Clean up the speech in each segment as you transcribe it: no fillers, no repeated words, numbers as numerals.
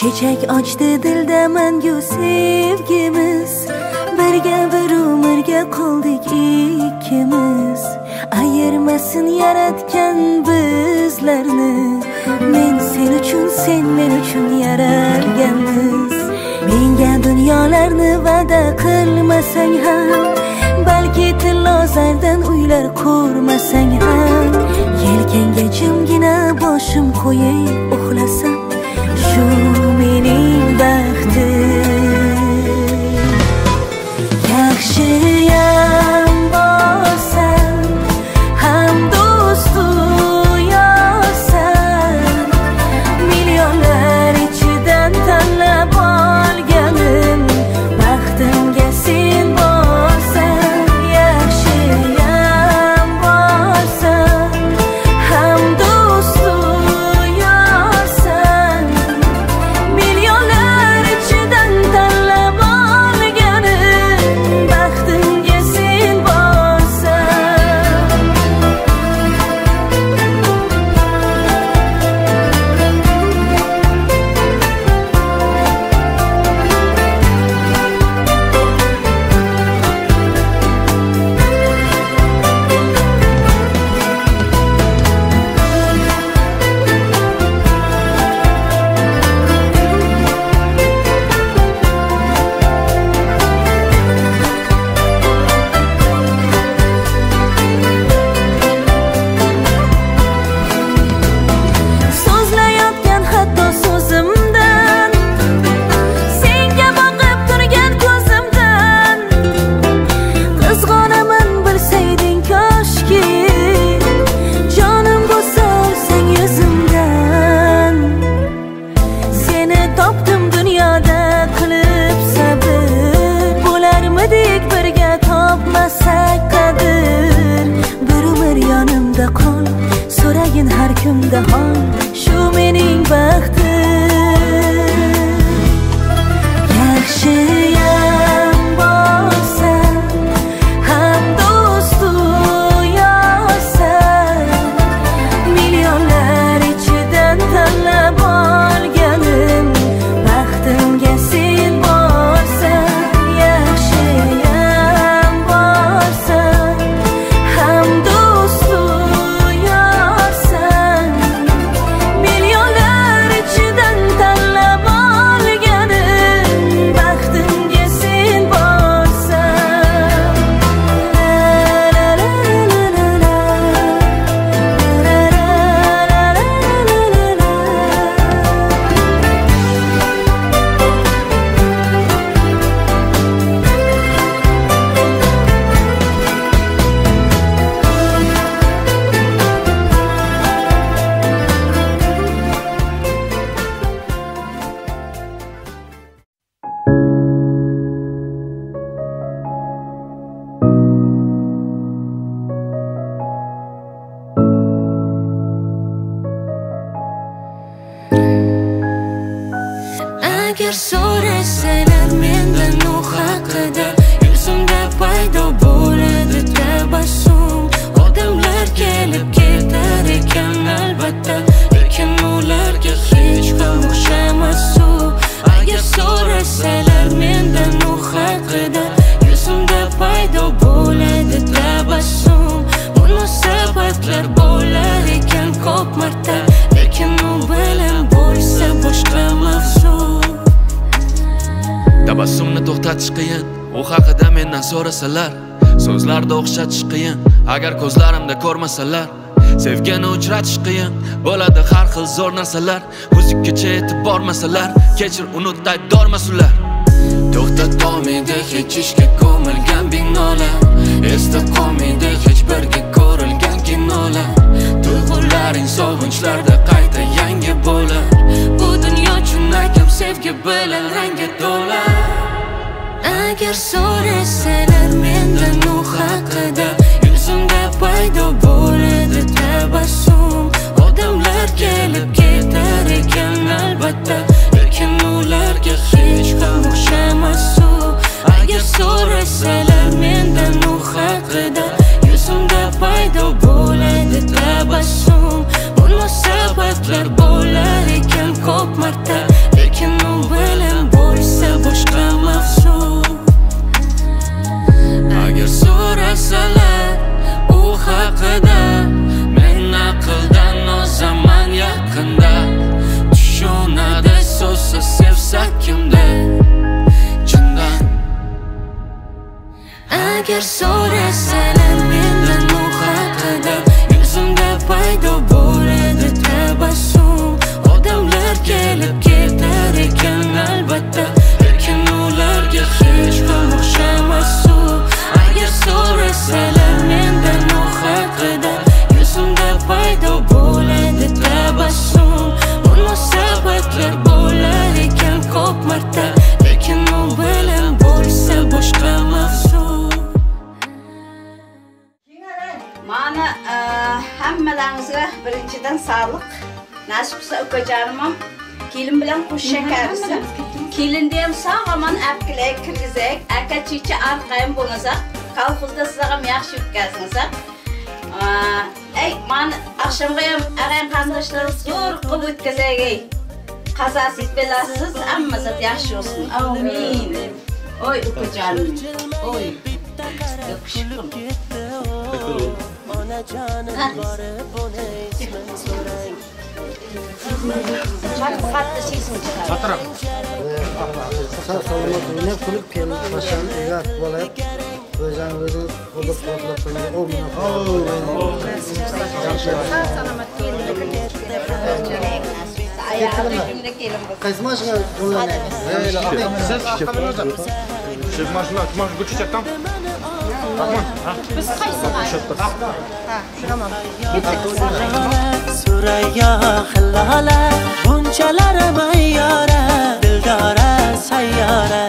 Chechak ochdi dilda mangu sevgimiz. Birga bir umrga qoldik ikkimiz. Ayirmasin yaratgan bizlarni. Men sen uchun, sen men uchun yaralganmiz. Menga dunyolarni va'da qilmasang ham, balki tillo zardan uylar qurmasang ham, yelkangga jimgina boshim qo'yib uxlasam, shu mening baxtim. Yaxshiyam bo'lsam ham do'stu yorsan, millionlar ichidan tanlab olganim baxtimga sen bo'lsan. Yaxshiyam bo'lsam ham do'stu yorsan, millionlar ichidan tanlab olganim baxtimga sen bo'lsan. So'zlayotgan hatto so'zimdan, senga boqib turgan ko'zimdan qizg'onaman bilsayding koshki, jonim bo'lsa olsang yuzimdan. Seni topdim dunyoda qilib sabr, bo'larmidik birga topmasak qadr. Bir umr yonimda qol, so'ragin har kunda hol, shu mening baxtim. Yaxshiyam bo'lsam ham do'stu yorsan, millionlar ichidan tanlab olganim baxtimga sen bo'lsan. Yaxshiyam bo'lsam ham do'stu yorsan, millionlar ichidan tanlab olganim baxtimga sen bo'lsan. La la la la la la, la la la la la la. Agar so'rasalar mendan u haqida, yuzimda paydo bo'ladi tabassum. Odamlar kelib ketar ekan albatta, lekin ularga hech ham o'xshamas u. Agar so'rasalar mendan u haqida, yuzimda paydo bo'ladi tabassum. Munosabatlar bo'lar ekan ko'p marta, lekin u bilan bo'lsa boshqa mavzu. Tabassumni to'xtatish qiyin, u haqida mendan so'rasalar, so'zlarda o'xshatish qiyin, agar ko'zlarimda ko'rmasalar. Sevgini uchratish qiyin, bo'ladi har xil zo'r narsalar, muzikkacha yetib bormasalar, kechir unut aybdormas ular. To'xtatolmaydi hech ishga ko'milgan binolar, esda qolmaydi hech birga ko'rilgan kinolar. Tuyg'ularing sog'inchlarda qayta yangi bo'lar, bu dunyo chinakam sevgi bilan rangga to'la. Agar so'rasalar mendan u haqida, yuzimda paydo bo'ladi tabassum. Odamlar kelib ketar ekan albatta, lekin ularga hech ham o'xshamas u. Agar so'rasalar Agar so'rasalar mendan u haqida, yuzimda paydo bo'ladi tabassum. Odamlar kelib ketar ekan albatta, lekin ularga hech ham o'xshamas u. Agar so'rasalar mendan u haqida, yuzimda paydo bo'ladi tabassum. Munosabatlar bo'lar ekan ko'p marta, lekin u bilan bo'lsa boshqa mavzu. Mana hammalaringizga birinchidan sog'liq nasib qilsa ukajonim ham kelin bilan qo'shsha karisi. Kelinni ham sog' omon olib kelaylik, kirgizaylik. Aka chicha arqayin bo'lmasak, kolxozda sizlar ham yaxshi o'tkazingizlar. Ey, mana oqshomga ham ag'ayin qarindoshlar zo'r qilib o'tkazaylik. Ey. Qazasiz belasiz hammasi yaxshi bo'lsin. Amin. Oy ukajonim. Oy. Yo'qishim. Qattiq sesim chiqadi. Sağ salomat o'ynab kulib kelib başlarını evlat bolayıp o'zini o'zini qo'llab quvvatlab qo'ygan. Sog' salomat kelinni Ayog'i jumla kelin bo'lsin. Qaysi mashina Biz qaysi Surayyo hillola, bunchalar mayyora, dildora sayyora.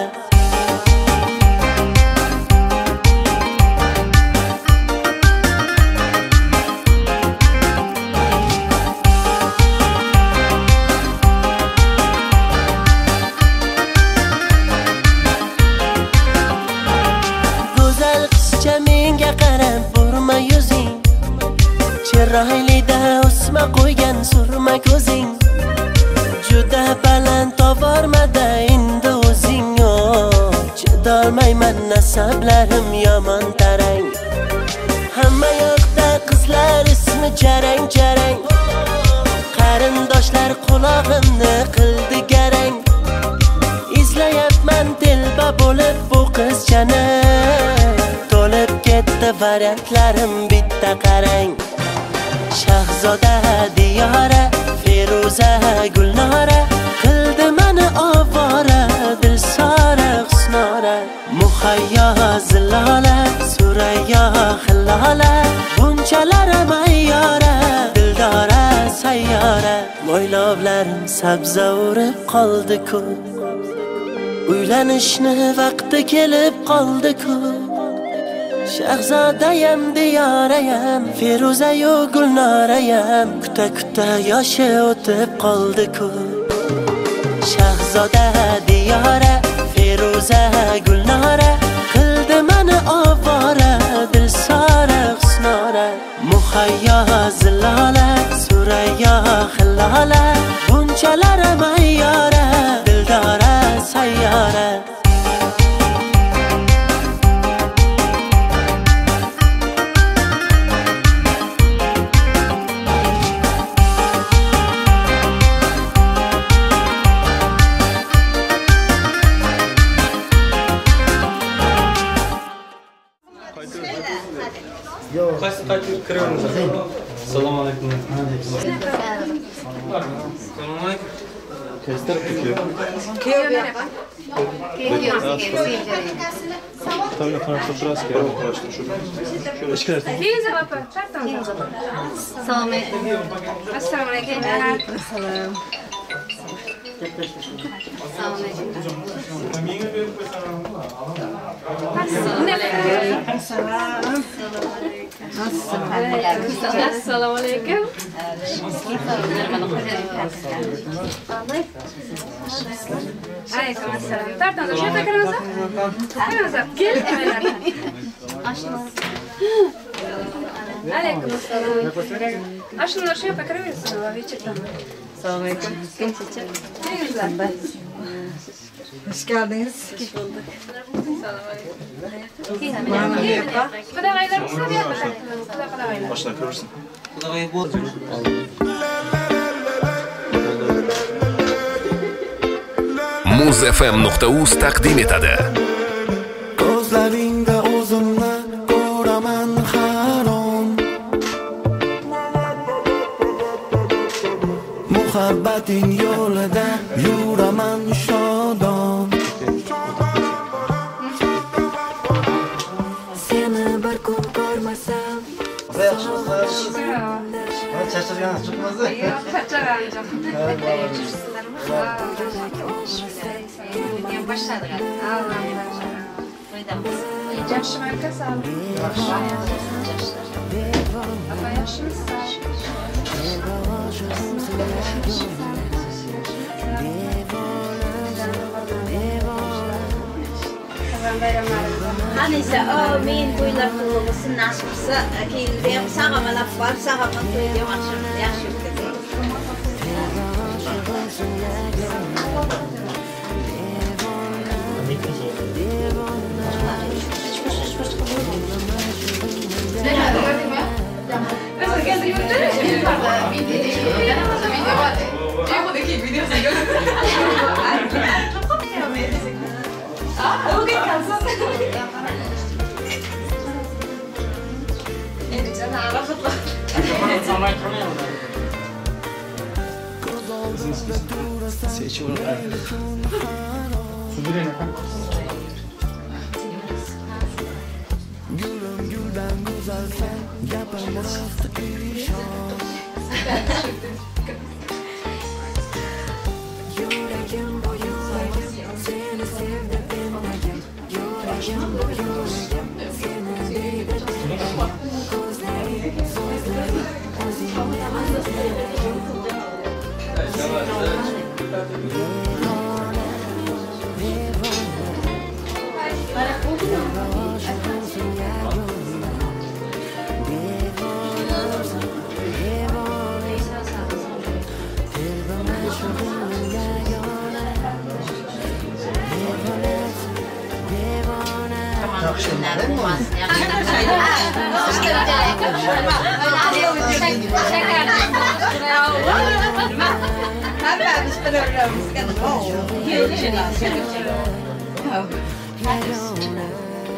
Go'zal qizcha menga qarab burma yuzing, chiroylida o'sma qo'ygan surma ko'zing. Juda baland tovormada endi o'zing, chidolmayman nasablarim yomon tarang. Hamma yoqda qizlar ismi jarang jarang, qarindoshlar qulog'imni qildi garang. Izlayapman telba bo'lib bu qizchani, to'lib ketdi variantlarim bitta qarang. Shahzoda Diyora, Feruza Gulnora, qildi meni ovora, Dilsora Husnora. Muhayyo Zilola, Surayyo Hillola, bunchalar mayyora, dildora sayyora. Mo'ylovlarim sabza urib qoldi-ku, uylanishni vaqti kelib qoldi-ku. Shahzodayam Diyorayam, Feruzayu Gulnorayam, kuta-kuta yoshi o'tib qoldi-ku. Shahzoda Diyora, Feruza Gulnora, qildi meni ovora, Dilsora Husnora. Muhayyo Zilola, Surayyo Hillola, bunchalar mayyora, dildora sayyora. Assalomu alaykum. Assalomu alaykum. Assalomu alaykum. Assalomu Assalomu alaykum. Alaykum assalom. Tartamiz, shu yerda kiramiz. Kiramiz. Kel. Alaykum assalom. Ashuna shu yerda kiraversin, вечерdan. Assalomu alaykum. Hoş geldiniz. Hoş bulduk. Qudag'aylar qudag'aylar. Boshdan ko'rsin. Muzfm.uz taqdim etadi. Ko'zlaringda o'zimni Muhabbating yo'lida yuraman shodon. Seni bir kun ko'rmasam Charchagan chiqmasa. Yo'q, charchagan yo'q. Yaxshimi aka, sog'lik? Opa, yaxshimisiz? Qaniysa, amin, to'ylar qutlug' bo'lsin, nasib qilsa, kelinni ham sog'-omon olib borib, sog'-omon to'yni ham yaxshi yaxshi o'tkazaylik. Gulim guldan go'zalsan, gapim rost ishon. Yuragim bu yuragim seni sevdi bilmagim Yuragim bu yuragim seni deydi bilmagim Ko'zlaring so'zlaring o'zingdan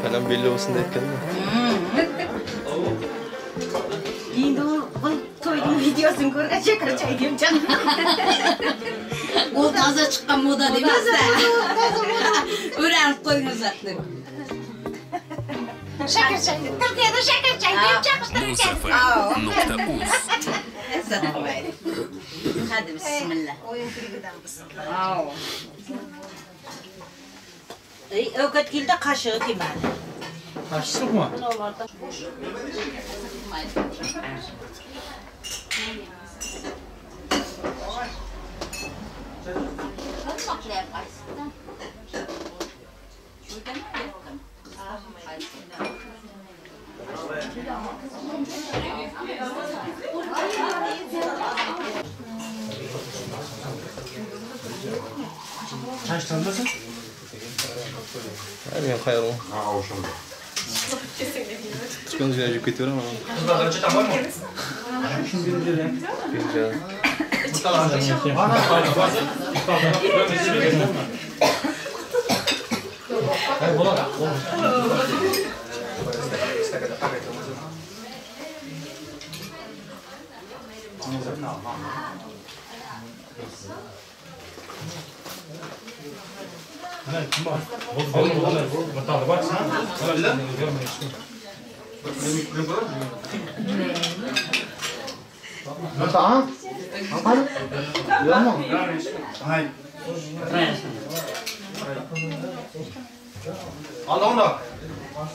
Falan belli olsun deyotganmi? Endi u to'yning videosini ko'rgan shakar choy U toza chiqqan moda demasda. O'ranib qo'yingizlar deb. Shakar choy. Turkiyada shakar choy deb chaqishtirgan. Muzafar.uz Assalomu alaykum. Hadi bismillah. Ey, ovqat keldi, qashig'i tegmadi. Qashig'i yo'qmi? Qancha Men qayerda? Ha, o'shanda. Chiqqancha yeb ketaveraman.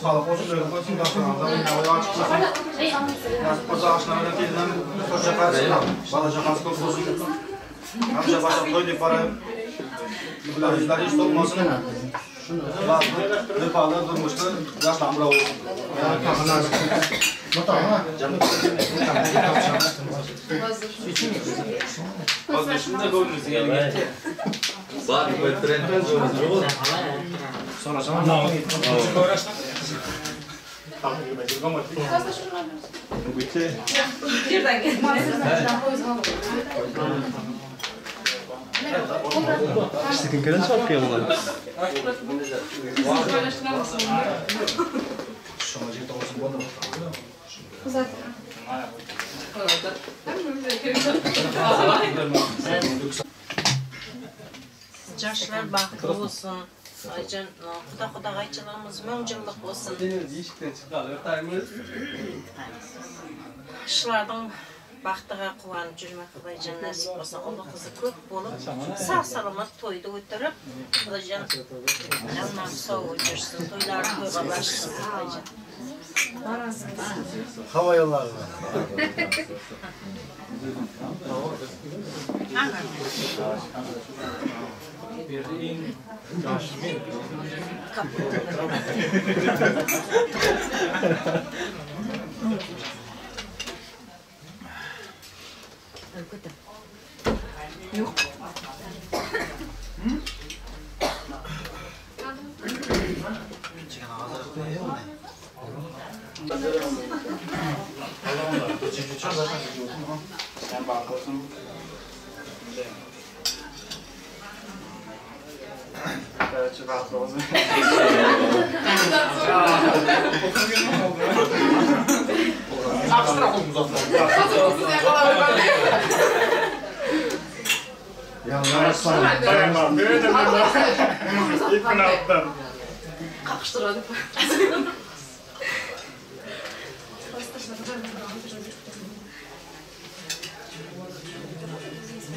Sağlık olsun, böyle olsun, Nasip olsa akşamına kelinden hoşça kalsın, balaca kalsın olsun. Amca başa toy deb borib, bular yuzlari hiç olmasın. Vefalı durmuşta yaşlanmıra olsun. Ýaşlar bagtly bolsun. Aýjan guda gudagaýçylygymyz müň ýyllyk bolsun. Şulardyň bagtyga guwanyp jürmek Hudaýjan nesip bolsa uly gyzy köp bolup sag salamat toýda ötürip Hudaýjan janlary sag jürsün toýlary toýga başlasyn Hudaýjan. Hawa ýollary.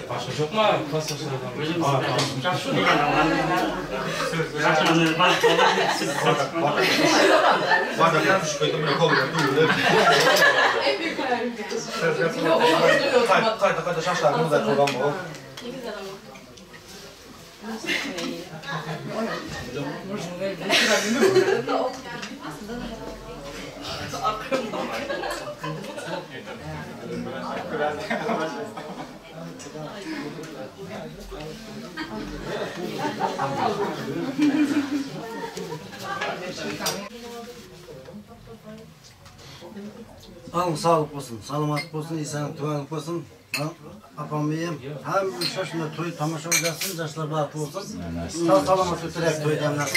Başga ýokmy klasdaşlardan? Qayta-qayta şaşlarını da qoyğan bu. Alın sağlık bolsun, salamat bolsun, İsa'nın tuvanlık bolsun. Apam beyim, hem şaşında toy tamaşa olasın, yaşlar bahtlı olsun. Sağ salamat ötürek toy demler.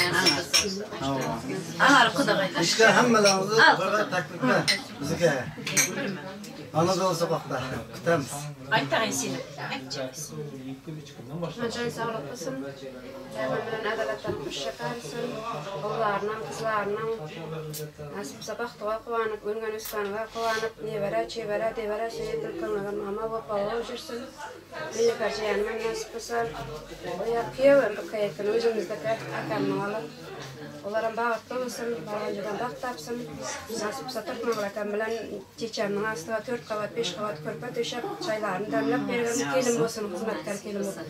Anar kudagay. İşte hemmelerimizi toyga taklifle bizge. Anadolu sokakta kutamiz. Aytagyn seni. Aytjak. Joy sağlık bolsun. Hemen bilen adalatdan hoşça kalsın. Oğullarının, kızlarının nasip bolsa bagtyga guwanyp, öngen ösgeniňe guwanyp, nebere, çebere, debere şeýdip köňlüge mama bolup baba jürsün. Nilüfer jiýenim nasip bolsa. Oýa küýewem bu köýetgin özümizdeki akamyň oly. Olaram bagtly bolsun, bargan ýerden bagt tapsyn. Nasip bolsa Türkmengül akam bilen çeçemniň astyna 4 gabat, 5 gabat körpe döşep, çaýlaryny demläp bergen gelin bolsun, hyzmatkär gelin bolsun.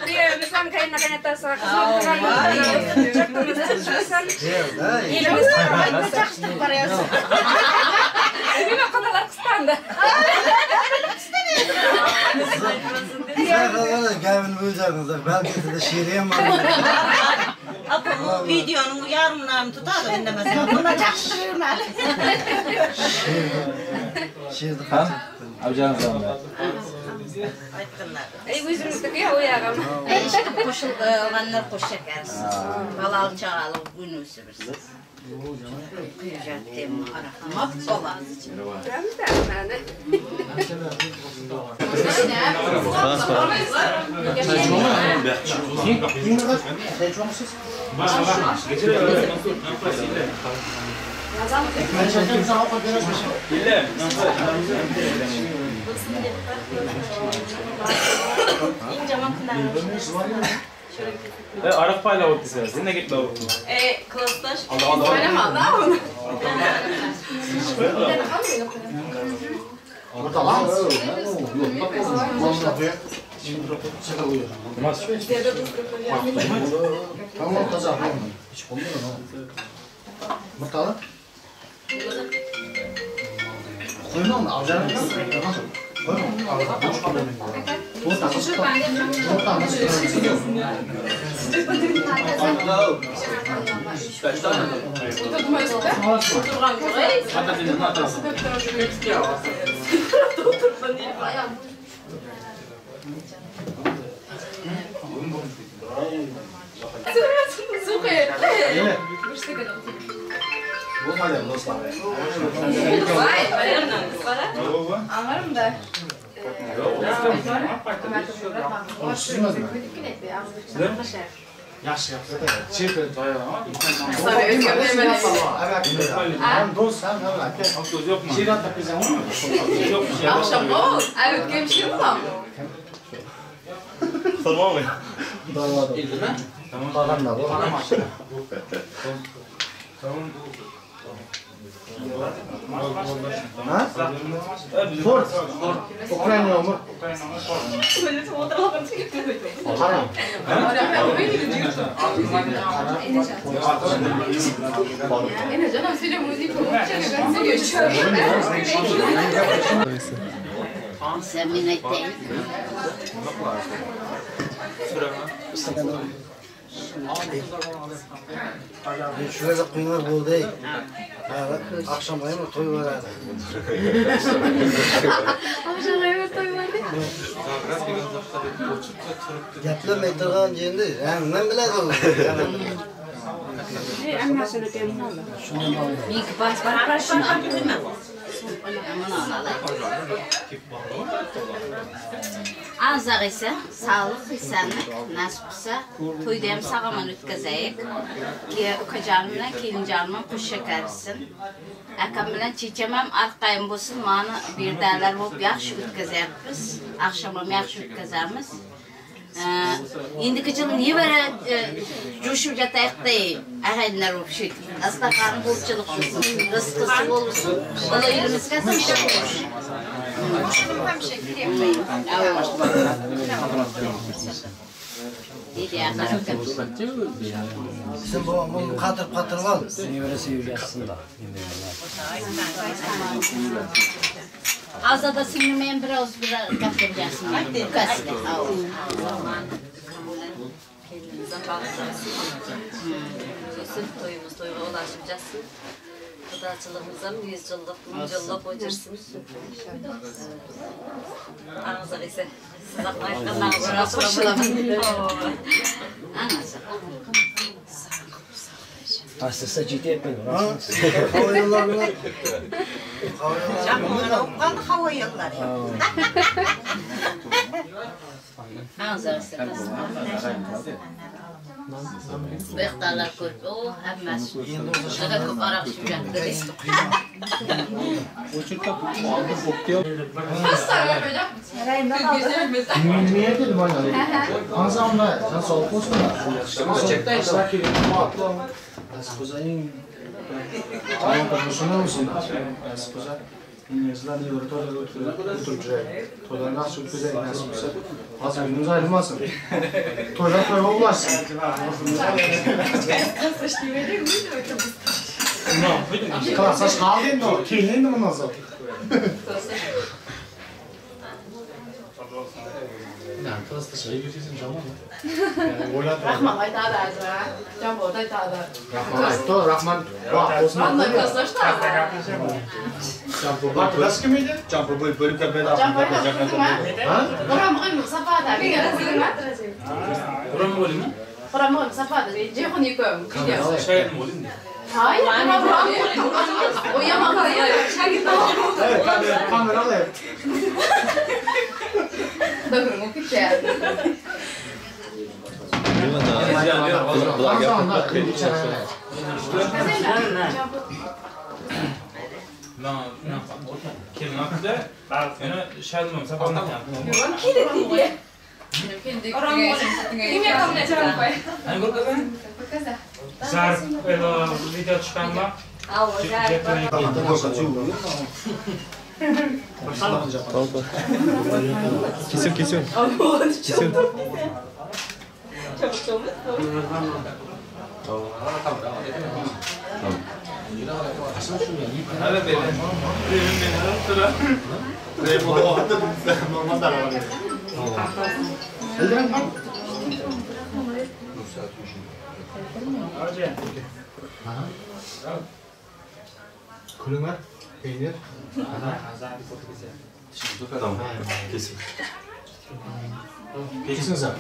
Küýewimizem kaýyna kaýnatasyna hyzmat kylgan jurtumyz tynç bolsun. Elimiz Çakyşdyryp barýas. Neme gudalar gyssandy. Sen gäbini böljäňizler, belki de şiirem var. Apa bu videonun yarımlarını tutar indemez. Buna çakyşdyrmaly. Şiirdi Aýtdymlar. Ey özümizdiki ya oýagam. Eşitip goşulganlar goş çekeris. Balaly çagaly gün ösürüz. Rahmat bola. Iň jaman Arak payla oldu sen. Sen ne gitme oldu. E, klasdaş. Tamam kazak. Hiç olmuyor Mırtalı. Koyma onu alacağım. Koyma onu. Boş kalıyor. Yaxshi Ford. Ukraina mı? Haram. Sen men aytayın. Şurada qo'yinglar bo'ldi. Akşam ayı to'y bo'ladi. Gaplamay turgan endi rangidan biladi u. Meniki bas bar shuni olib qo'yma. Azaq ise sağlık esenlik nasip qilsa to'yda ham sog'-omon o'tkazaylik. Ukajonim bilan kelinjonim ham qo'sha karsin. Akam bilan checham ham arqayın bo'lsin. Mani bu yerdalar bo'lib yaxshi o'tkazyapmiz. Akşam ham yaxshi o'tkazamiz. Endigi yil nevara jo'shib yotaylik-da ag'ayinlar bo'lib shu dasturxon bo'lchilik bo'lsin, rizqisi bo'lsin, bola elimizga tinchlik bo'lsin. Sen bunu qatırıp qatırıp al. Azada singlim ham bir oz bir gapirgasin. Ukasiga. Kelinimizden bahtı olsun. Toyumuz toyga ulaşıp jatsın. Qudachiligimiz ham 100 yillik, 1000 yillik o'chirsin. Ağzı ise siz aytganlarinizga qo'shilaman. Anası. Aslında ciddi etmedim. Hava yollarını Hava yolları. Ağzı ise. Bu yoqdagilar ko'rib, o hammasi. Juda ko'p aroq ichib yotdi. Niye dedim aynen? Anzamda sen sağlık olsun da. Nasip Tamam, musun? Nasip olsa Yazılan iyi toylarda oturup Toylar nasıl güzel nasip olsa. Az günümüz ayrılmasın. Toylar toyga ulaşsın. Klasaş kaldı endi o. Kelin endi bundan sonra. Rahman aytadi azra. Jambot aytadi. Rahman aytdi, Rahman vaqt olsun. Rahman klassdaşlar. Arkadaş kim idi? Jampo bölüp Ha? Hayır, O yaman. Evet, kameralı ev. Zarf video chiqarma. Kesin kesin. Kesin. Külünger, peynir. Tamam. Kesin. Kesin sen.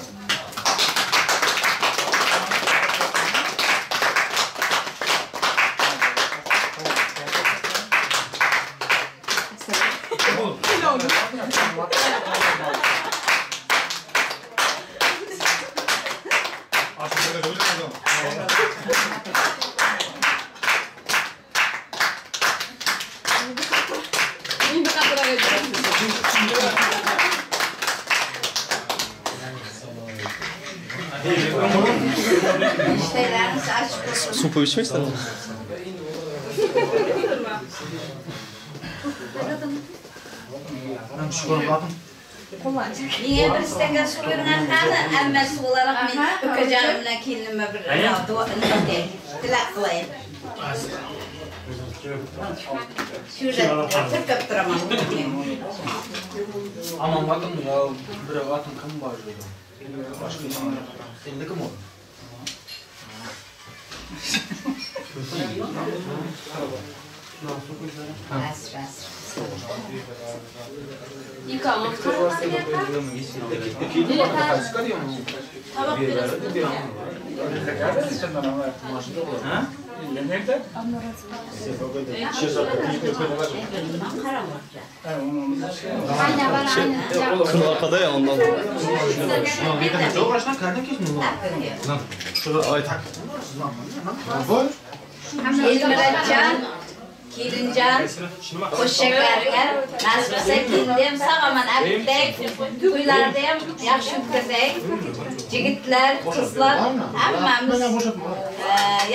Işleriniz açık olsun. Su koyup içmeysen. Niye bir stakan su bergan qani, hammasi olarak men ukajonim bilan kelinimga bir dua nima deylik, tilak qilayin. Shu yerda tirkab turaman. Aman bakın ya birov atın kim bor dedi. Başka Sendiki mi? Ras, ras. Kıl arkada ya ondan. Elmiratjon, kelinjon, qo'shaklarga nasib qilsa kelinni ham sog'-omon olib to'ylarni ham yaxshi o'tkazaylik. Yigitlar, qizlar hammamiz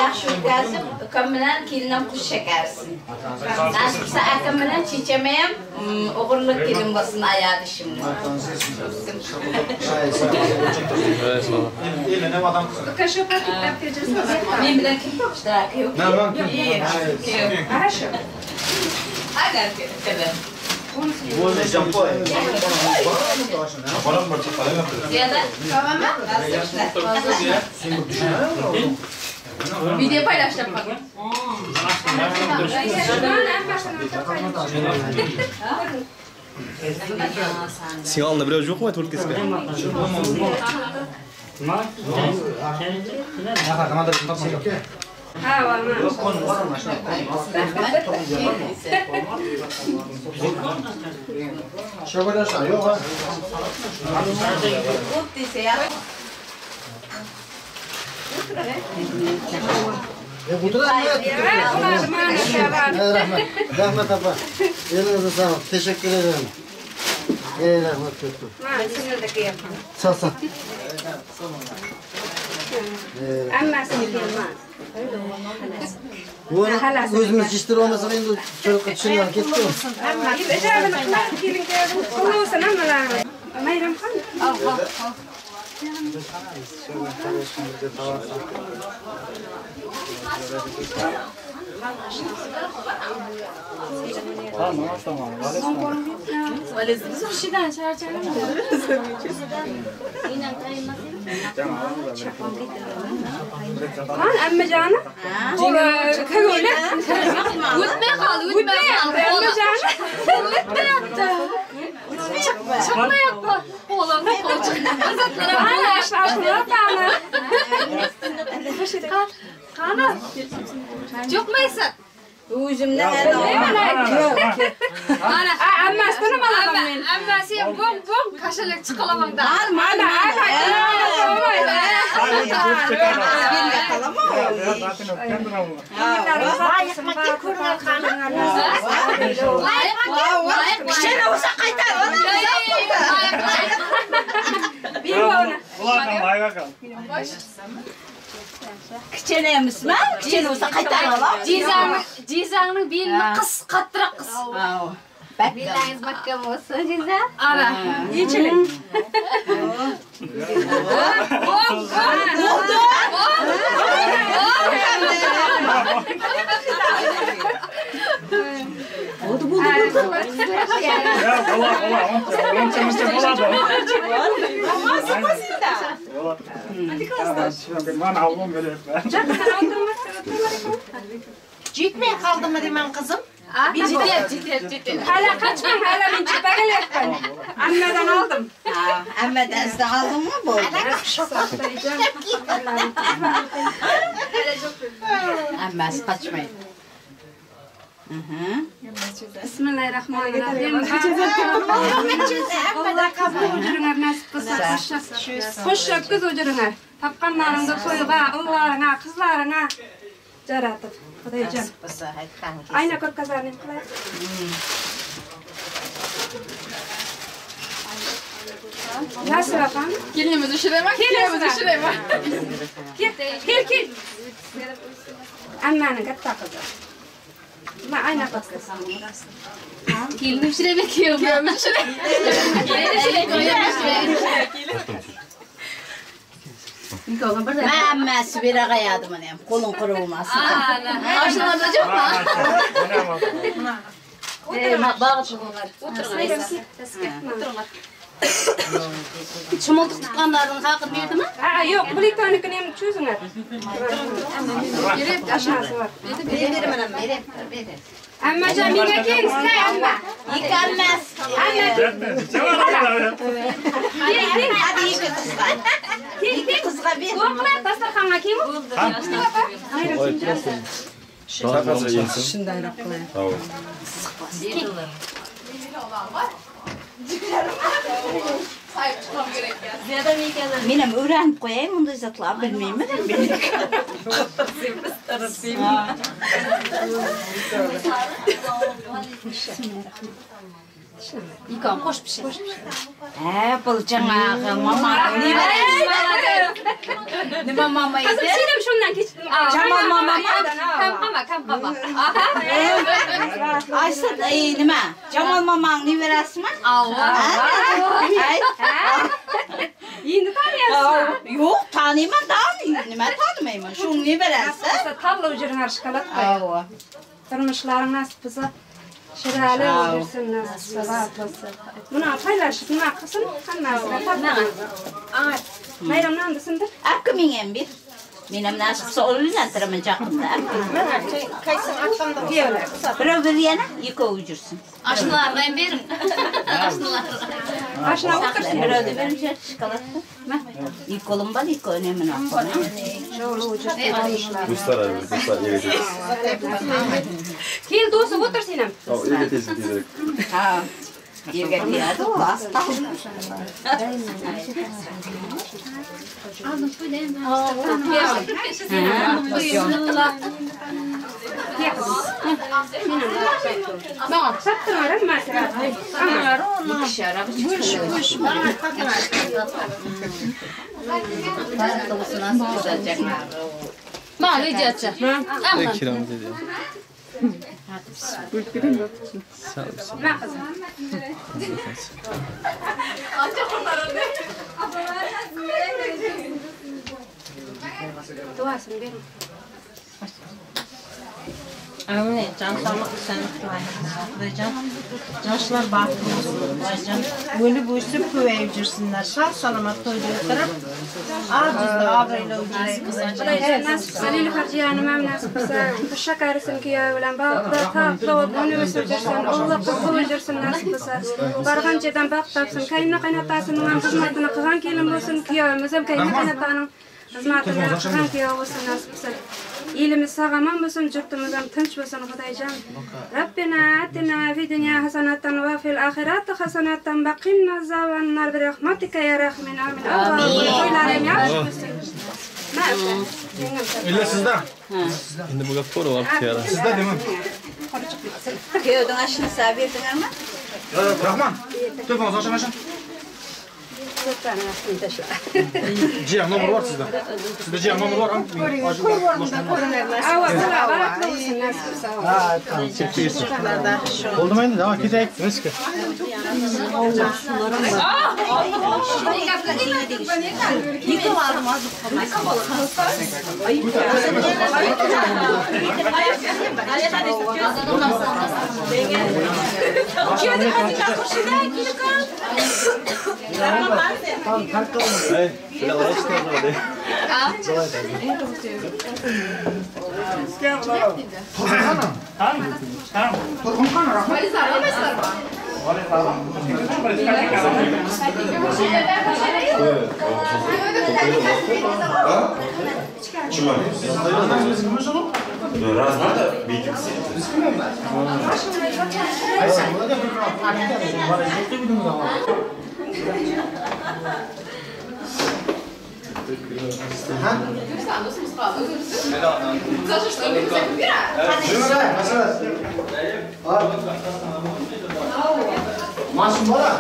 yaxshi o'tkazib, ukam bilan kelinim qo'sha karsin. Nasib qilsa akam bilan checham ham o'g'irlik kelin bo'lsin ayadi shimni. Men bilan kim topishdi? Aka yo'q. Хорошо. Agar kelar. Ziyada, tamammi? Video paylaştım. Sen alnına biraz yok mu? Türk kesme. Ha, var mı? Ko'p desa ya. Rahmet. Rahmet apa. Elinize sağlık. Teşekkür ederim. Ey rahmet kötü. Sağ sağ. Bunu özümüz yetiştirip olmasak endi çocukka tushungan ketdi. Qani ammajoni? Ko'ngli. O'tmay qoldi, o'tmay qoldi. Ammajoni. O'tmayapti. Chiqmayapti. Qo'lim, qo'l chiqdi. Ana, ashula qani. Qani? Chiqmaysan. O'zimdan Ana, Ammasini nima qilaman men? Ammasi ham bo'ng bo'ng kashalak chiqalaman da. Mana, Kichkina bo'lsa qaytar, Kichkina emasmi? Kichkina bo'lsa qaytarib olamiz. Jizangning belini qis, qattiroq qis. Belingiz mahkam bo'lsin, jiza. Ana, yechiling. Bo'ldi. Bo'ldi, bo'ldi, bo'ldi. Jetmay qoldimi deyman qizim? Jetyapti, jetyapti, jetyapti. Hali qochmang, hali men chiqaryapman. Ammadan oldim. Ha, ammadan sizdan oldingmi? Bo'ldi. Hammasi qochmaydi. Bismillahirrahmanirrahim. Allah qabul o'jiringlar nasib qilsa. Xush o'tkiz o'jiringlar. Tapganlaryňda toýga, oglaryňa, kyzlaryňa jaratyp, Hudaýjan. Aýna görkezar nem kylaý. Nasıl apam? Kelinimiz düşüreme, kelinimiz düşüreme. Gel, gel, gel. Ammanyň katta kyzy. Ma aýna görkez. Kelin düşüreme, kiyevimiz düşüreme. Mämmesi bir agaýady muny hem, goluň gurulmasyn. Aşnalarda yok mu? Çumuldyk tutganlaryň hakyny berdimi? Ha, ýok, bu ikisini hem çözüňer. Aşnasy bar. Berem, berem, berem. Amma jamiga keyin sizlar amma. Yıkanmaz. Amma. Hadi iki kızga. İki kızga bir. O'qlar dasturxonga keyin. Şundayrak qilaylik. Men hem öwrenip goýaýyn munday zatlary bilmeýmen hem men. Yıkan koş bir şey. He, bul jaňagy mama Nima mama Kızım edi? sen hem şundan geç. Jamal mama mı? Kam kama, kam kama. Aysa ey nima? Jamal mamaň neberasimi? Allah. Ay. Endi tanıyapsın. Yo'q, tanıyman da, nima tanımayman? Şuň neberasi? Tarla ucurun şokolat koy. Awa. Durmuşlaryň nasip bolsa şirali olsun nasip bolsa bolsa. Buna paylaşıp nima qilsin hammasini tatlı. Bayramdan desindir. Apki men bir. Men hem nasip bolsa uylantıraman jaqında. Birov bir yana, ikkovi jursin. Aşnalarga hem berin. Aşnalar. Aşna o'tirsin. Birovni berim shokoladni. İki kolum bar, ikki nemini olib qo'ying. Dostlar abi, dostlar evet. Kel do'stim o'tir sen ham. Evet teyze teyze. Ha. Yerga tegadi u asta. Ma video atacağım. Amma. Kiramız ediyor. Ma qizim. Duasını bering. Amin. Can sağlık seni Xudacan. Yaşlar baxtlı olsun Xudacan. Ölüp ösüp köpəyib jürsünlər. Sağ salamat toyda oturup az abroyla o'jirayik Xudacan. Xudojon nasib qilsa Nilufar jiyanim ham nasib qilsa qo'sha qarisin kuyovi bilan baxtli taqli bo'lib uni o'sib jursin, o'g'li qizli bo'lib jursin nasib qilsa. Borgan jerdan baxt topsin, qaynona qaynotasining ham xizmatini qilgan kelin bo'lsin, kuyovimiz ham qaynona qaynotaning xizmatini qilgan kuyov bo'lsin nasib qilsa. Elimiz sog' omon bo'lsin, yurtimiz ham tinch bo'lsin Xudojon. Rabbina atina fid dunya hasanatan va fil oxirati hasanatan va qina azabannar bi rahmatika ya rahmin amin. Alloh to'ylaring yaxshi bo'lsin. Ma uka, yengam Illa sizda. Endi bu gap to'g'ri vaqt yara. Sizda deyman. Kuyovning ashnasi berdinglarmi? Rahman. Telefoningizni oching asha. Jiyan nomer bor sizda. Sizda jiyan nomer bor, ha? Ava, barakli bo'lsin nasib qilsa. Bo'ldimi endi? Tamam, ketaylik. Riska. Yıkıp aldım azık Hey, şöyle uğraştı o zaman. Maşyn bar-a.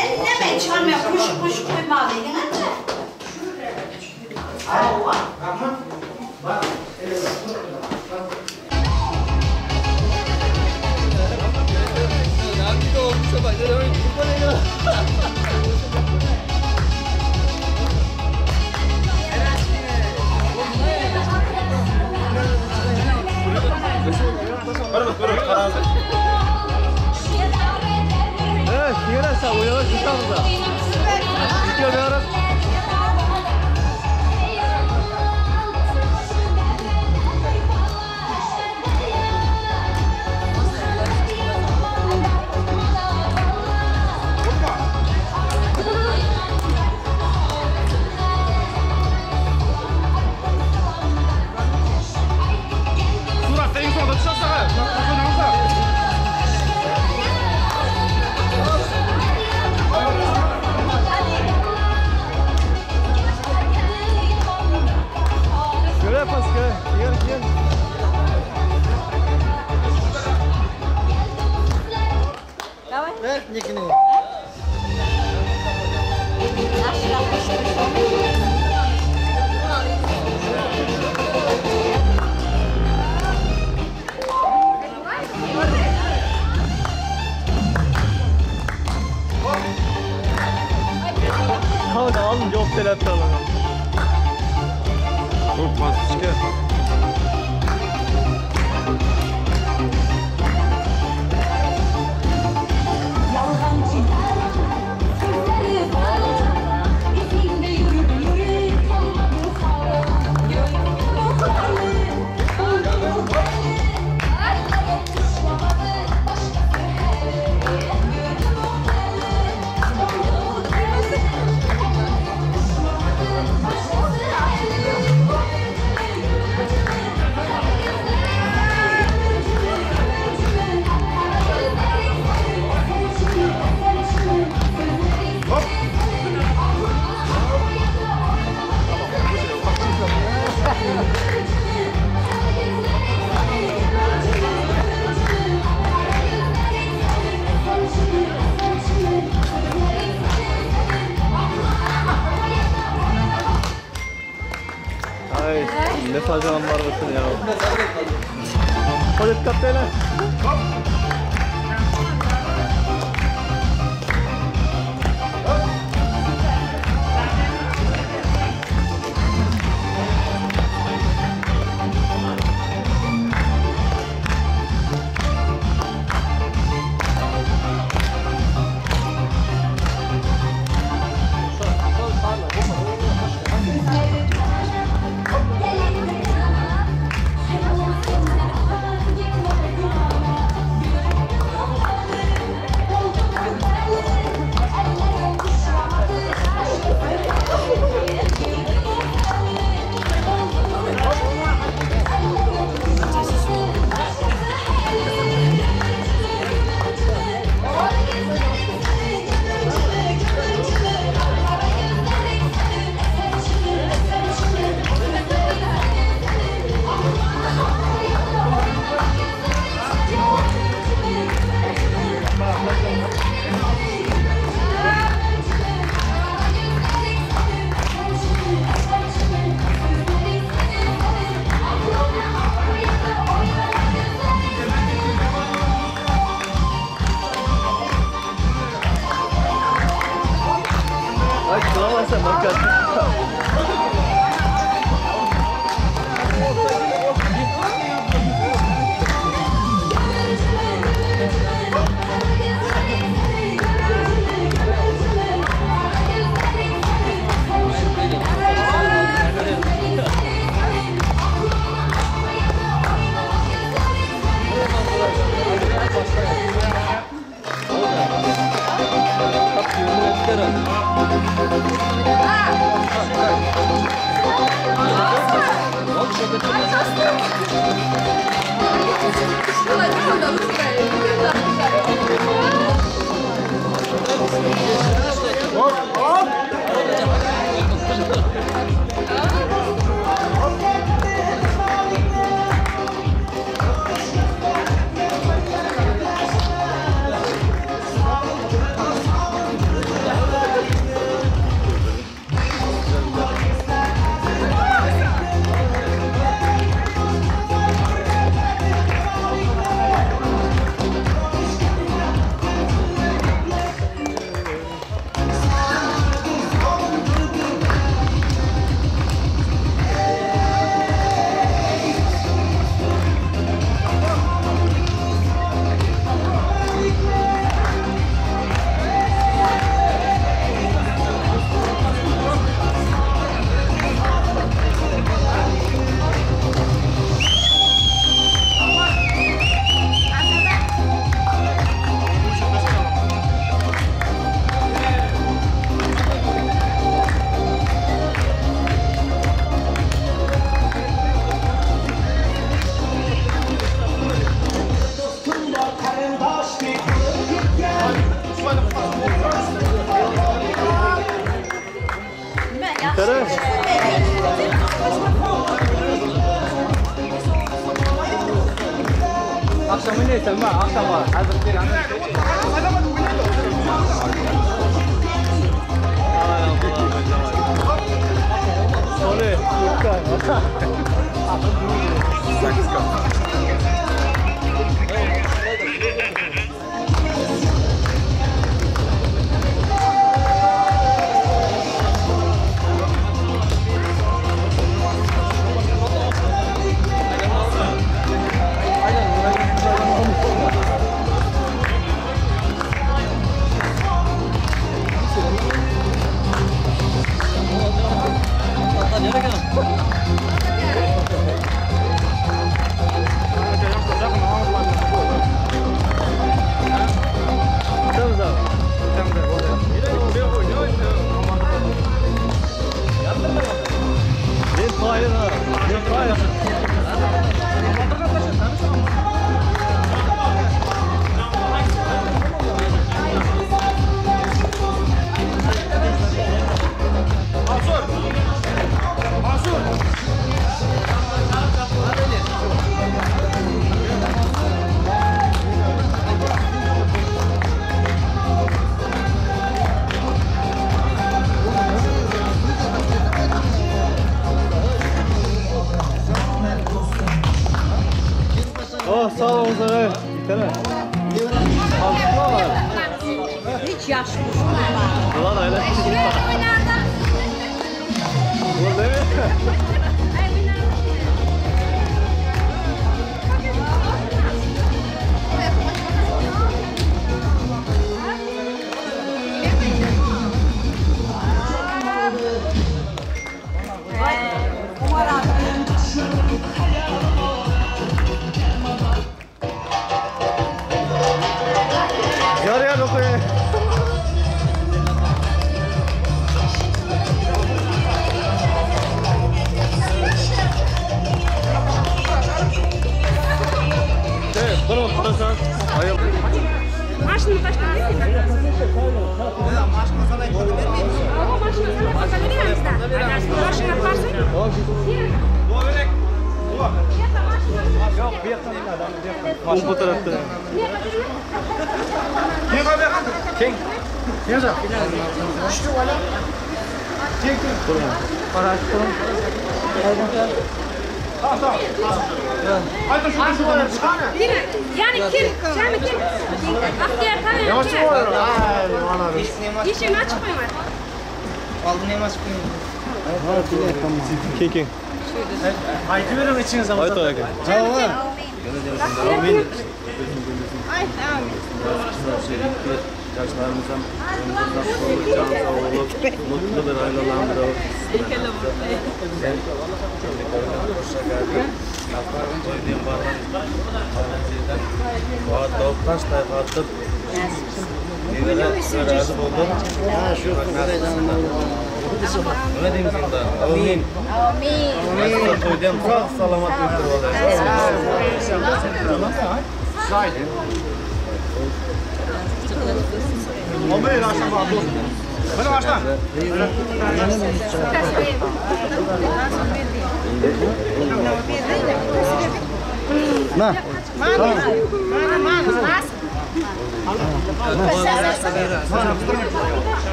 Indeme çykarmaýa goşup goşup goýmaly diýdiň-ä. Hawa.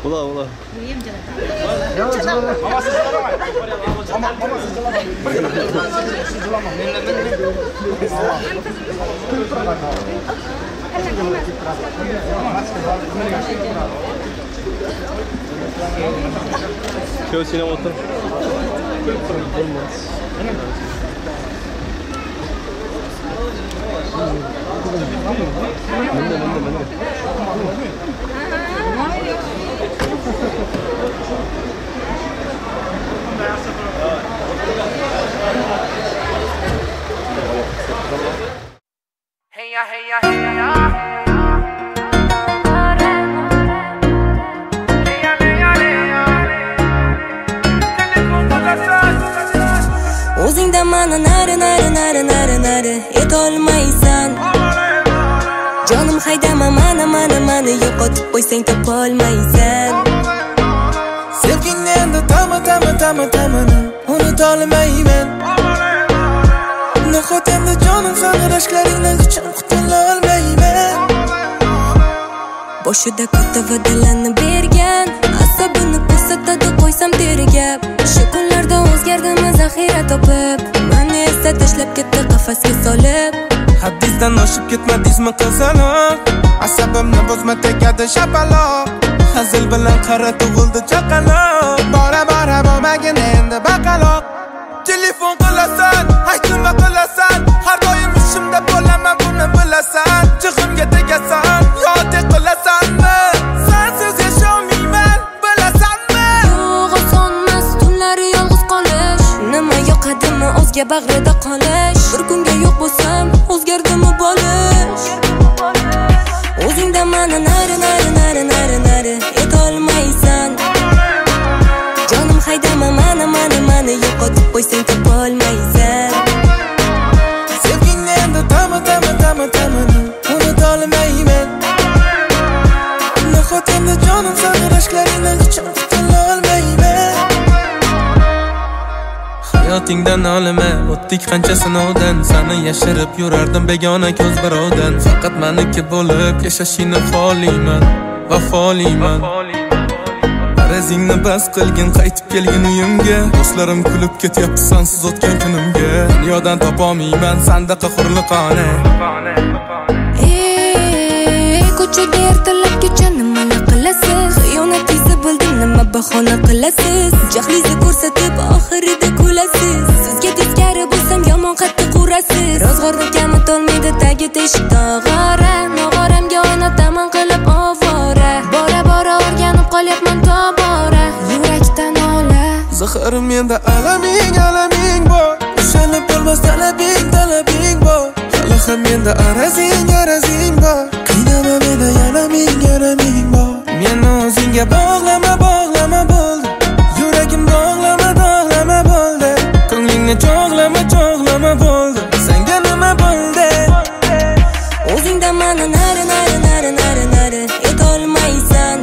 Ula ula. Kö sen otur. Mende mende mende. O'zingda mani nari nari nari nari nari etolmaysan. Jonim haydama mana mana mani yo'qotib qo'ysang topolmaysan. Sevgingni endi tama tama tama tamini unutolmayman. Nahot endi jonim sani rashklaringdan hech ham qutula olmayman. Boshida katta va'dalarni bergan, asabini ko'rsatadi qo'ysam tergab. Shu kunlarda o'zgardimi zaxira topib, mani esa tashlab ketdi qafasga solib. Haddingizdan oshib ketmadingizmi qizaloq? Asabimni buzma tegadi shapaloq. Hazil bilan qara tug'ildi chaqaloq. Bora bora bo'lmagin endi baqaloq. Telefon qilasan, ayt nima qilasan? Har doim ishimda bo'laman, buni bilasan. Jig'imga tegasan, yo qilasanmi? Sensiz yasholmayman, bilasanmi? Yo'q, osonmas tunlari yolg'iz qolish. Nima yoqadimi o'zga bag'rida qolish? Bir kunga yo'q bo'lsam, o'zgardimi bo'lish? O'zingda mani nari nari nari nari nari etolmaysan. Jonim haydama mana mana mani yo'qotib qo'ysang topolmaysan. Sevgingni endi tama tama tama tamini unutolmayman. Nahot endi jonim sani rashklaringdan hech ham qutula olmayman. Hayotingdan olma, o'tdik qancha sinovdan. Seni yashirib yurardim begona ko'z birovdan. Faqat meniki bo'lib yashashingni xohlayman, vafoliman. Arazingni bas qilgin, qaytib kelgin uyimga. Do'stlarim kulib ketyapti sensiz o'tgan kunimga. Dunyodan topolmayman sandaqa hurliqona. Ko'chada ertalabgacha nimalar qilasiz? Xiyonatingizni bildim, nima bahona qilasiz? Jahlingizni ko'rsatib oxirida kulasiz. Sizga teskari bo'lsam yomon qattiq urasiz. Ro'zg'orni kamitolmaydi tagi teshik tog'ora. Nog'oramga o'ynataman qilib ovora. Bora bora o'rganib qolyapman tobora. Yurakdan ola. Zaharim menda alaming, alaming bor. Ushalib bo'lmas talabing, talabing bor. Hali ham menda arazing, arazing bor. Qiynama meni yaraming, yaraming bor. Meni o'zingga bog'lama, bog'lama bo'ldi. Yuragim dog'lama, dog'lama bo'ldi. Ko'nglingni cho'g'lama, cho'g'lama bo'ldi. Senga nima bo'ldi? O'zingda mani nari nari nari nari nari etolmaysan.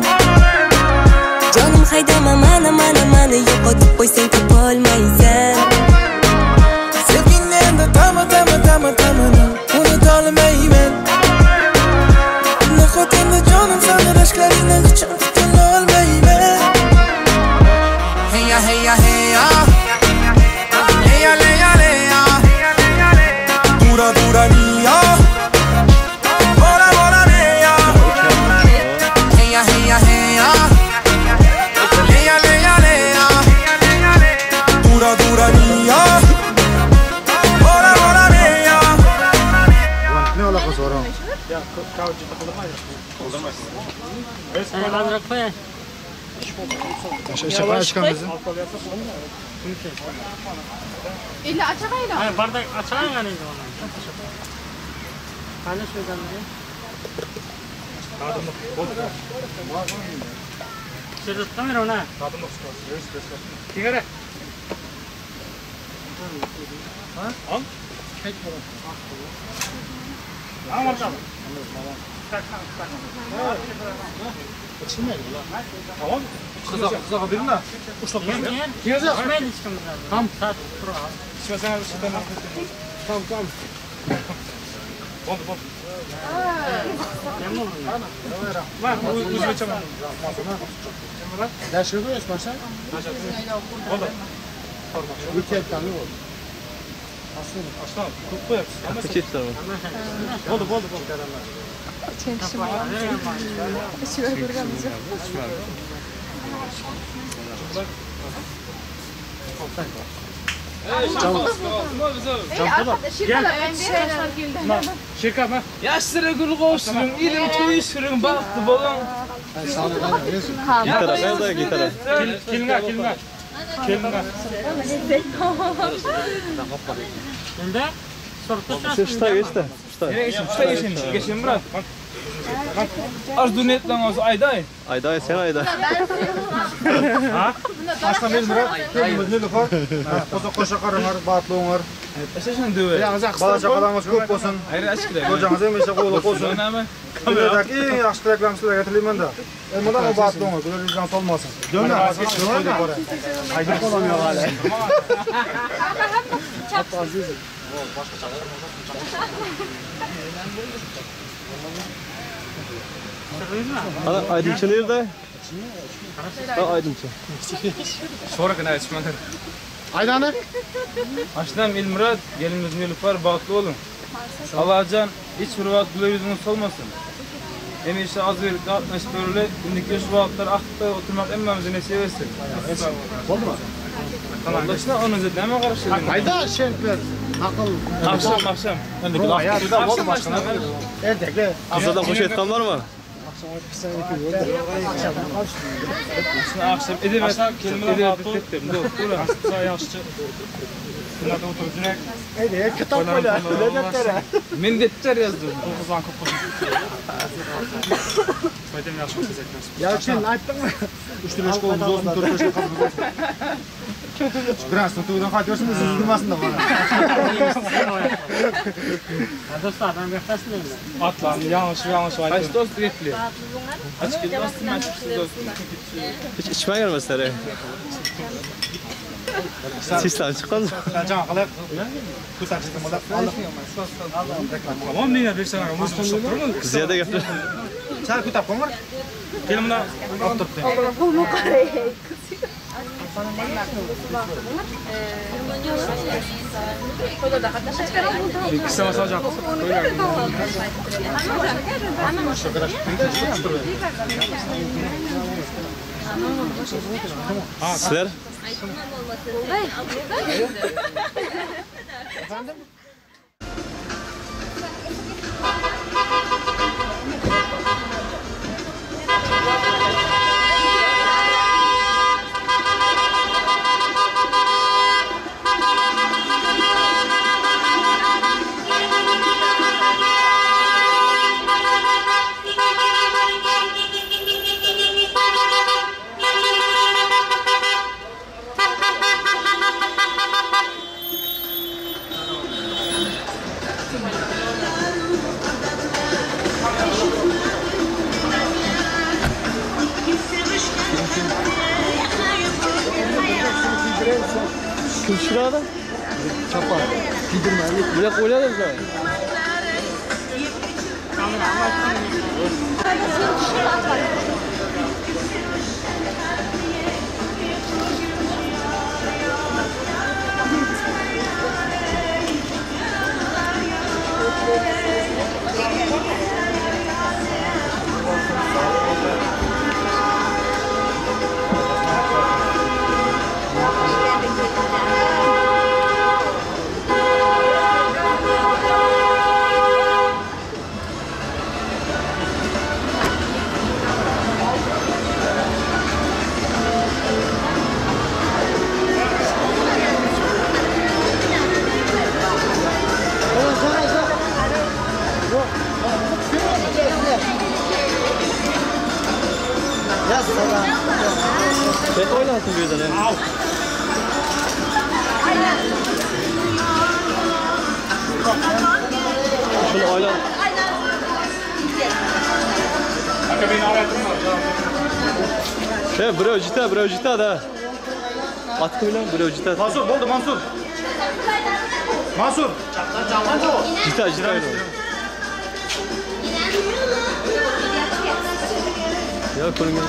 Jonim haydama mana mana mani yo'qotib qo'ysang topolmaysan. Sevgingni endi tama tama tama tamini unutolmayman. Nahot endi jonim sani rashklaringdan hech ham qutula olmayman. Hey ya hey ya hey ya. Hey ya le ya le ya. Dura dura mia. Bora bora me ya. Hey ya hey ya hey ya. Hey ya le ya le ya. Dura dura mia. Bora bora me ya. Ne alakası var onun? Illa açagayla. Hayır bardak açagan yani indi onu. Hani şuradan bir. Şurada tutamıyorum ha. Sigara. Ha? Al. Al bakalım. Tamam. Kıza kıza verin de. Uçlak Niye? İçmeyin hiç kimse. Tamam. Saat İçmesen Tamam tamam. Oldu oldu. Var, O'zbekcha Oldu. Aslan, ko'p qo'yapsiz. Kafe çiftler mi? Bo'ldi, bo'ldi, bo'ldi. İçen kişi var. İçiver göremiz yok. Yaşlara gül qo'shsin, ilm to'yishsin, baxtli bo'ling. Gitara, nerede gitara? Kelinga, kelinga. Kelinga. Endi Şu şta geçti. Şta. Şta geçin, geçin Murat. Az dunetlan olsa ayday. Ayday sen ayday. Aslan Elmurat, kelimiz Nilufar. Qo'sha qo'sha qaranglar, baxtli bo'nglar. Eşeşen döve. Bola chaqalaringiz ko'p bo'lsin. Ayri açıklar. Ko'changiz hamisha qo'li bo'lsin. Dunyodagi eng yaxshi tilaklarni sizlarga tilayman-da. Elmurat baxtli bo'nglar, bular yuzdan solmasin. Döne. Ayda qolamıyor hali. Ana aydınçı nerede? Ha aydınçı. Sonra içmedim. Aydanı. Aslan Elmurat, gelinimiz Nilufar baxtli bo'ling. Allahcan hiç bir vaqt güler yüzünüz solmasın. Hemişe az verip dağıtmış böyle, indiki şu vaqtlar akıp oturmak emmemizi nesip etsin. Oldu mu? Tamam. Başına onun üzerine mi karıştırdın? Ayda şerpler. Akıl. Akşam akşam. Akşam başına. Erteki. Kızlardan hoş etkan var mı? Akşam edemez. Edemez. Bunlarda oturup direkt. Eydi, kitap böyle. Ne deftere? Men defter yazdım. Qızlan ko'p qo'shib. Foydam yaxshi bo'lsa Ya sen aytdingmi? 3-5 qo'limiz olsun, 4-5 qolimiz olsun. Birazdan to'ydan qaytıyorsun, üzülmesin de bana. Do'stlardan bittasi endi. Atlan, yanlış yanlış aytdim. Qaysi do'st repli? Açık dostum, açık dostum. Hiç içme gelmezler. Sistem çıkan. Can qilib, ko'rsatishni bo'ladi. Tamam, nega bersang, o'zim ushlab turaman. Ziyada gapir. Sal ko'tarib qo'yinglar. Keling buni olib turibdi. Sizler? Kim tushiradi? Chopar. Kiydirmaylik. Bular qo'yiladi bizlar. Tek oýnansyn bu ýerden. Şunu oýlan. He, birew jita, birew jita da. Atky bilen birew jita. Mansur boldy Mansur. Mansur. Jita, jita. Ýa görüngen.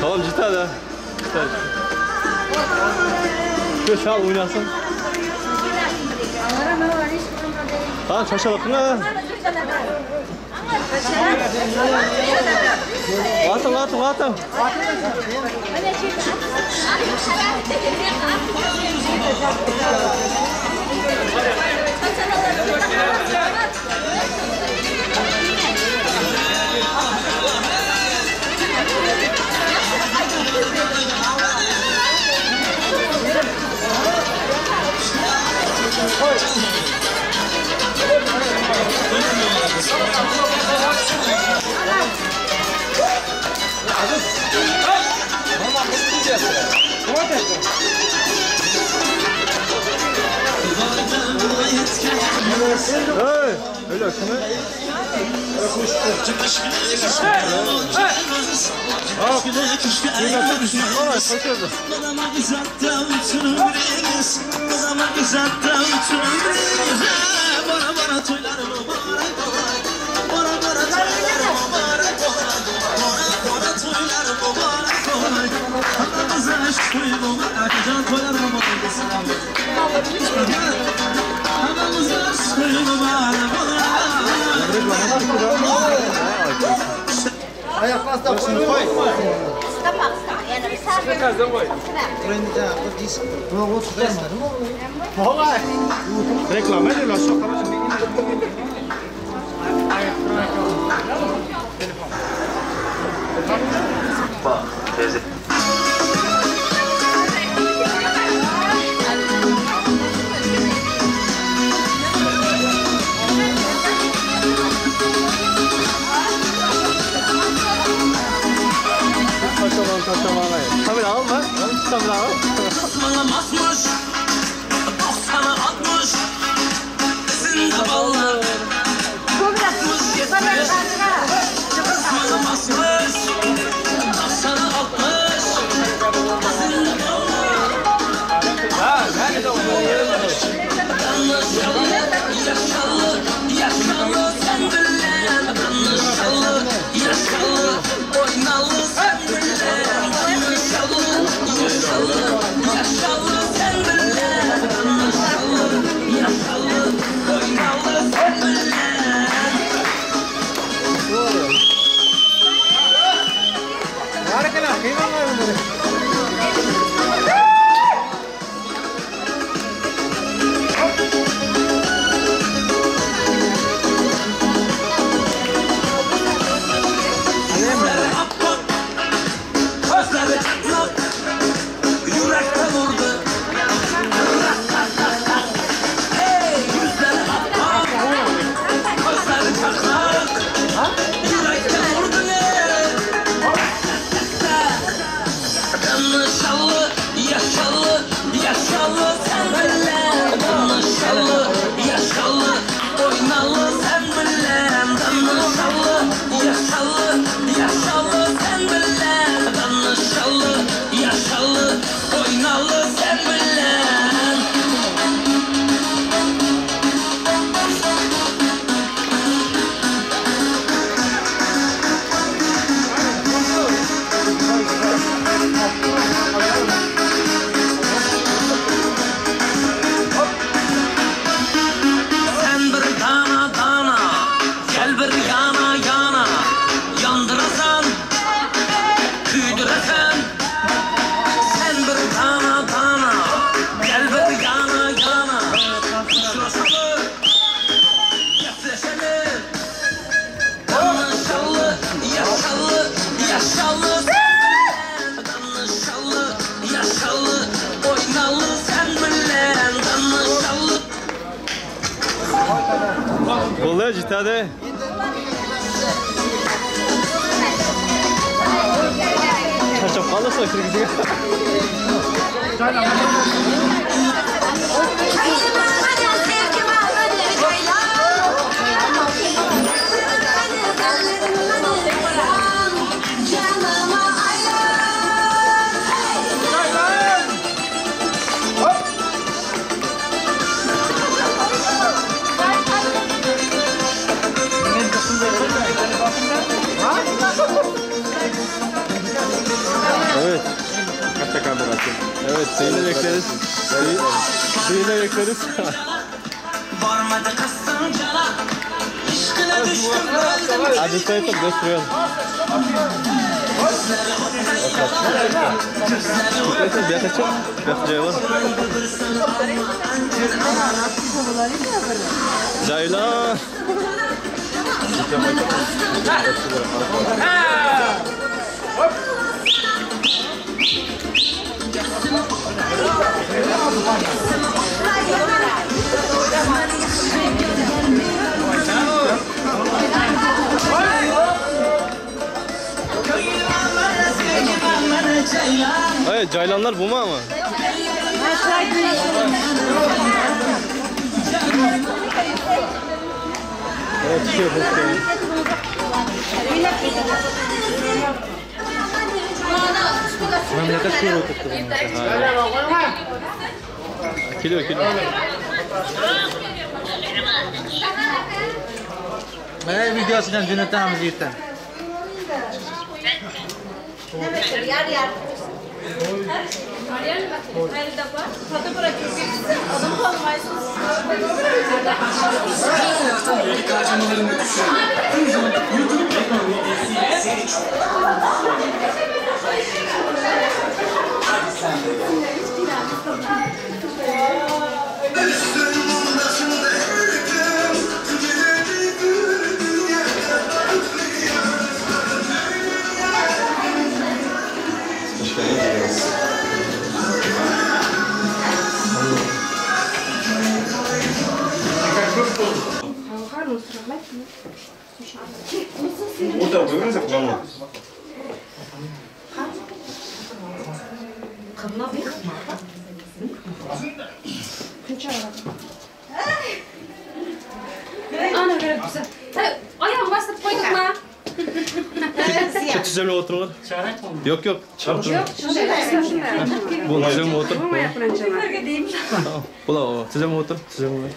Tamam jita da. Jita. Şu şal oynasın. Ha şaşalık ne? Atın atın atın. Hey, öyle şunu. Ayaklasda koy. Reklama ediyorlar. Taşaman taşaman. Kamera alma. Kamera al. Basmış, 90'a 60, izinde ballar. 60 70, kısmına basmış, 90'a 60, izinde ballar. Danışalı, yaşalı, yaşalı sen bilen. Danışalı, yaşalı, oynalı sen bilen. Danışalı, yaşalı, yaşalı sen bilen. Danışalı, yaşalı, oynalı sen bilen. Yüzleri appak, gözleri çatlak, yürekten vurdu. Hey, yüzleri appak, gözleri çatlak, yürekten vurdu. Danışalı, yaşalı, yaşalı sen bilen. Danışalı, yaşalı, oynalı sen bilen. Danışalı, yaşalı, yaşalı sen bilen. Danışalı, yaşalı, oynalı sen bilen. Sen bir dana dana, gel bir yana yana. Boldy jitade. Çarçap kalırsa kirgizge. Evet. Evet, seni de bekleriz. Seni de bekleriz. Hadi sen de gösteriyorum. Bir yakacak, bir yakacak. Caylan. Evet, caylanlar bu mu ama? Evet, çıkıyor, hoş geldin. Memleket kuyruğu tuttu. Geliyor, geliyor. Mana videosini ham jo'natamiz erta. Hoş geldiniz. Orada koyuyoruz ya kullanma. Ana verip bize. Ayağım bastırıp koyduk mu? Şu tüzemle oturun. Yok yok. Çıkar Yok, şunday. Bu tüzemle otur. Bo'lmayapti Tamam. Bula o. Tüzemle otur. Tüzemle.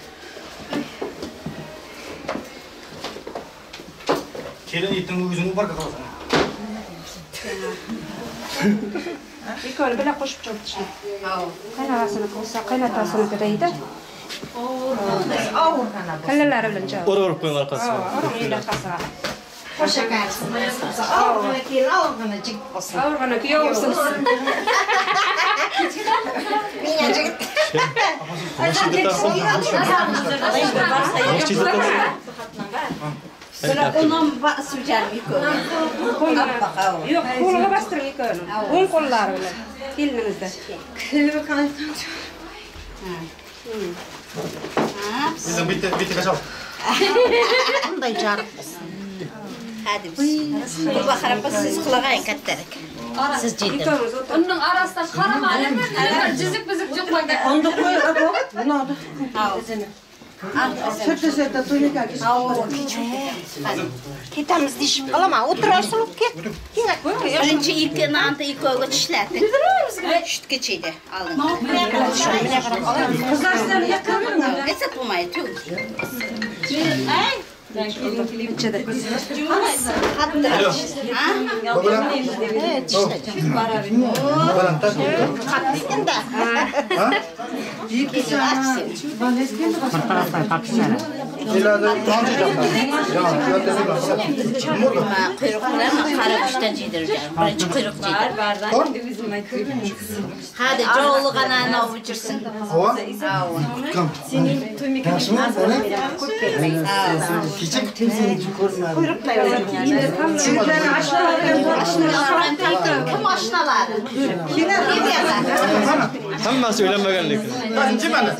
Kelin itning o'zini barka qilasan. Ikkovini birga qo'shib chopishni. Qaynotasini qo'shsa, qaynotasini deydi. Kallalari bilan chop. Ora urib qo'ying orqasiga. Ora orqasiga. Og'irgina kelin, og'irgina jigit bo'lsin. Og'irgina kuyov bo'lsin. Menga jigit. Yo'q, qo'liga bostiring ikkovini. O'ng qo'llari bilan. Kelinimizda. Bizden bitti bitti kaçal. Bunday jarıq bo'lsin. Hadi biz. Gulbahar opa siz qulag'ang kattarak. Siz jiddim. Onun arasında karama ne cüzük büzük çok bak. Onu da koy abi. Bunu aldı. Ketamiz deyishib qolaman. O'tirarsan, ket. Birinchi ikki anta ikkovga tishladi. Shutgacha oldin. Qizlar sizlarni yaqin Esat bo'lmaydi, tug. Quyruq bilan qara kuchdan jiydirgan. Birinchi quyruq jiydir. Hadi jovlig'ini olib yursin. Kecha kutdim ko'rmadim. Kim oshnalari? Hammasi uylanmagan lekin. Kim mana?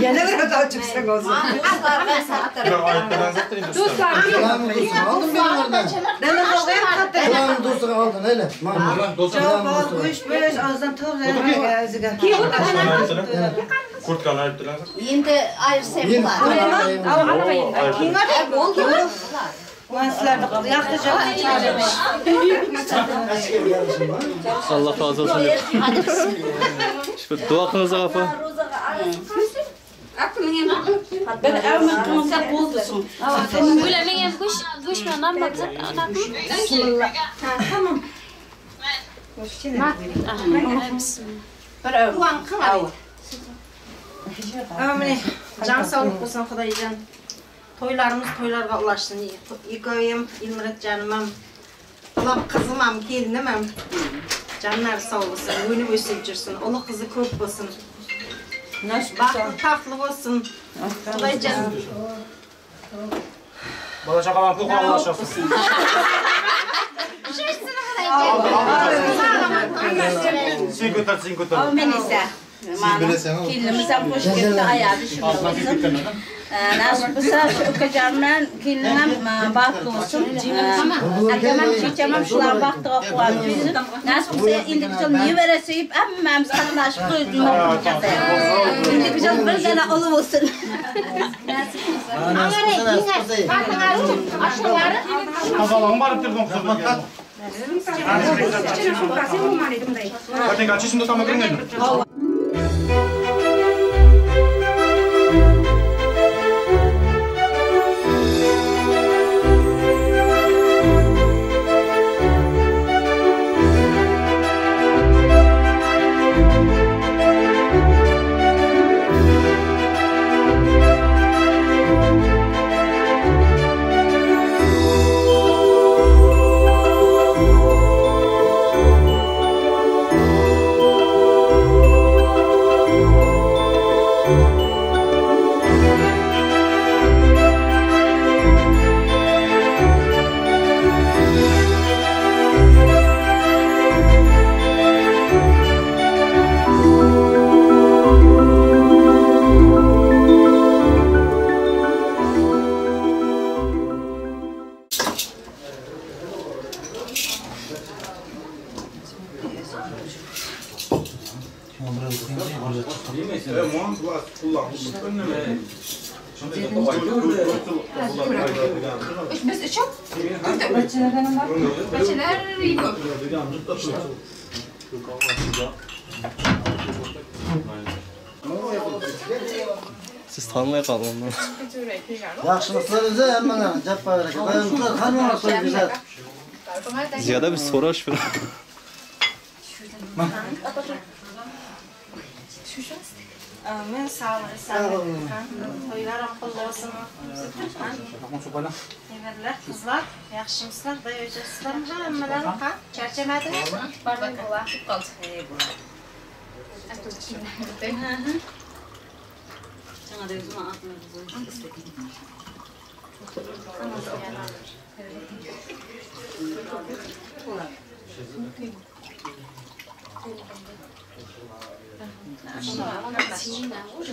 Yana bir hata çıksak olsun. Aldım benim oradan. Kulağını dostluğu aldın hele. Kurtkanı ayıp dilen. Endi ayırsam Oldu. Allah razı olsun. Şu dua kılınız apa. Bir evme kılınsa boldusun. Tamam. Bir evme. Міне, жан саулық болсын Құдайжан. Тойларымыз тойларға ұлашсын. Екеуім, Елмұрат жанымым, балам қызымам, келінімім. Жанлары сау болсын, өніп өсіп жүрсін, ұлы қызы көп болсын. Бақытты тақлы болсын. Құдайжан. Bala çakalan koku Allah şahsın. Sen götür, sen götür. Men ise. Kelinimiz ham qo'sh ketdi, ayadi shu bo'lsin. Nasib bo'lsa shu ukajonimdan kelinim baxtli bo'lsin. Akam ham, checham ham shular baxtiga quvonib yursin. Nasib bo'lsa endigi yil nevara sevib hammamiz qatnashib to'y Endigi yil bir dona uli bo'lsin. Kazalan barıp durdum. Zaten kaç yaşında tam bakın dedim. Biz üçüp. Bacheler yıkıp. Siz tanımaya kalın onları. Yaxşılıklar bize hemen cep bayrak. Dayanıklar hanım olsun güzel. Ziyade bir soru aç bir. Men sağlık, sağlık. Toylarım qutlu olsun. Nevarlar, qızlar, yaxshimisilar, dayojasizlarmi? Hammalaring ha? Charchamadingizmi?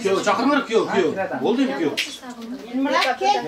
Kuyov çakırmır kuyov kuyov. Oldu mu kuyov? Elmurat kel.